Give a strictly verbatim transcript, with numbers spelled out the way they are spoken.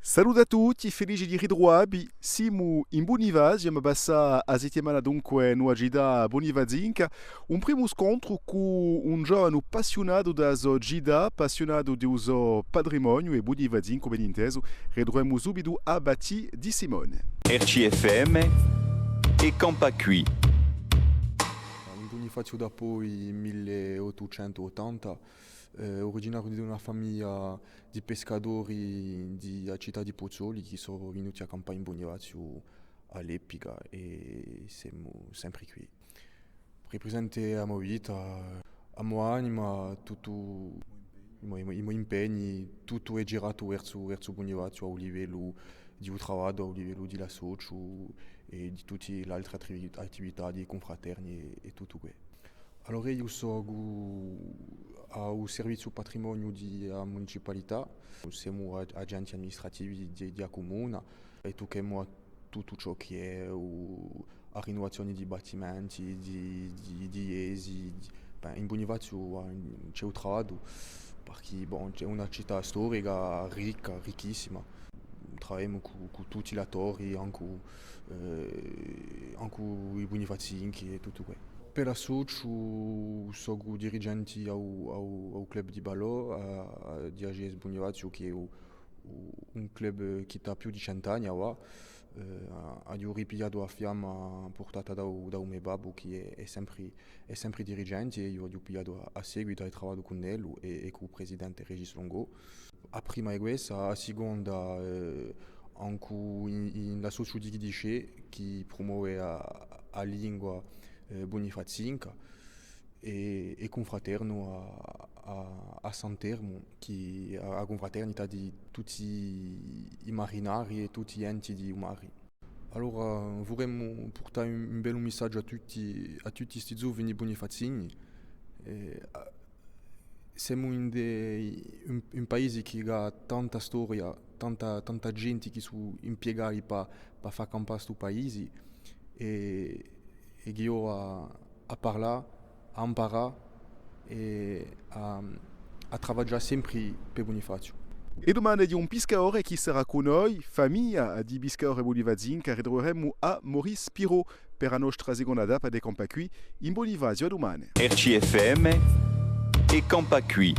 Salute à tutti, felice di ritruvà vi. Simu in Bunifaziu, emu passatu a settimana dunque in a cità bunifazinca. Un primu scontru cù un giovanu appassiunatu di a so cità, appassiunatu di u so patrimoniu è bunifazincu, ben intesu. Ritruvemu subitu à Batti Di Simone. R C F M, è campà quì. In Bunifaziu dapoi mille ottucentu ottanta, eh, originariu di una famiglia di pescatori di a cità di Pozzuoli chì sò vinuti à campà in Bunifaziu à l'epica è semu sempri quì. Ripresenta a mo vita, a mo anima, tuttu i mo, i mo, i mo impegni, tuttu hè giratu versu, versu Bunifaziu à u livellu di u travagliu, à u livellu di l'associu è di tutti l'altri attivi-, attività di cunfraterni è, è tuttu què. Allora, eiu sò à u serviziu patrimoniu di a municipalità. Semu a-, agenti amministrativi di, di a cumuna è tucchemu à tuttu ciò chì hè u-, a rinnuvazioni di bastimenti, di, di, di ghjesi, di, bè, in Bunifaziu, eh, ci hè u travagliu, perchè, bon, ci hè una cità storica ricca, ricchissima. Travagliemu cù, cù tutti l'attori, ancu, eh, ancu i Bunifazinchi è tuttu què. Per l'associu sò dirigenti à u, à u, à u club di ballò, à, à D A G S Bunifaziu, chì hè u, u, un club chì t'hà più di cent'anni avà. Eh, aghju ripigliatu a fiamma purtata da u, da u me babbu, chì hè, hè sempri, hè sempri dirigenti, è eiu aghju pigliatu à, à seguitu è travagliu cun ellu è, è cù u presidente Régis Longo. A prima hè quessa, a siconda, eh, ancu in, in l'associu di Chidicè, chì prumove a, a lingua, eh, bunifazinca, è, è cunfraternu à, à, à San Termu, chì hè a cunfraternità di tutti i marinari è tutti i ghjenti di u mari. Allora, vulemu purtà un, un bellu missaghju à tutti, à tutti sti zuvini bunifazini. Eh, à, semu in de, un, un paesi chì hà tanta storia, tanta, tanta ghjenti chì sò impiegati pà, pà fà campà stu paesi, è, è chì eiu à, à parlà, à amparà è à, à travaglià sempri per Bunifaziu. È dumane di un piscadore chì sarà cù noi, famiglia di piscadori bunifazinchi, chì ritruveremu à Maurice Pirot per a nostra siconda tappa di Campà quì in Bunifaziu. À dumane. R C F M, è campà quì.